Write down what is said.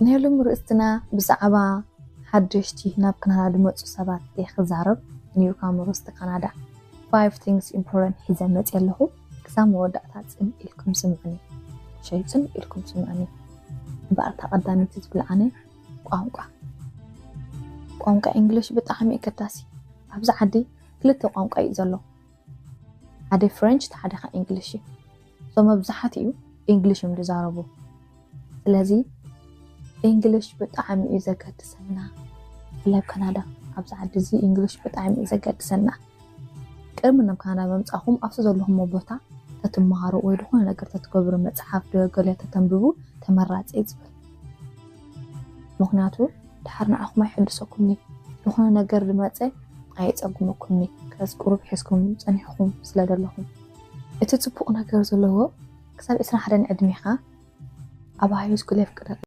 ናይ ሎሚ ርእስትና ብዛዕባ ሓደሽቲ ናብ ካናዳ ዝመፁ ሰባት እየ ክዛረብ። ኒው ካመርስ ቱ ካናዳ፣ five things important ሒዘ መፅእ ኣለኹ። ክሳብ መወዳእታ ፅን ኢልኩም ስምዑኒ። ሸይ ፅን ኢልኩም ስምዑኒ። እምበኣር እታ ቀዳመይቲ ዝብል ኣነ ቋንቋ ቋንቋ እንግሊሽ ብጣዕሚ ኣገዳሲ። ኣብዚ ዓዲ ክልተ ቋንቋ እዩ ዘሎ፣ ሓደ ፍሬንች፣ ሓደ ከ እንግሊሽ እዩ። So መብዛሕትኡ እንግሊሽ እዮም ዝዛረቡ። ስለዚ እንግሊሽ ብጣዕሚ እዩ ዘገድሰና። ብፍላይ ኣብ ካናዳ፣ ኣብዚ ዓዲ እዚ እንግሊሽ ብጣዕሚ እዩ ዘገድሰና። ቅድሚ ናብ ካናዳ ምምፃእኹም ኣብቲ ዘለኹሞ ቦታ ተትመሃሩ ወይ ዝኾነ ነገር ተትገብሩ፣ መፅሓፍ ዶ ገለ ተተንብቡ ተመራፂ እዩ ዝብል። ምክንያቱ ድሓር ንዓኹም ኣይሕድሰኩምኒ። ዝኾነ ነገር ዝመፀ ኣየፀግመኩምኒ። ከዚ ቁሩብ ሒዝኩም ፀኒሕኩም ስለ ዘለኹም። እቲ ፅቡቕ ነገር ዘለዎ ክሳብ ዕስራን ሓደን ዕድሜኻ ኣብ ሃይ ስኩል የፍቅደካ።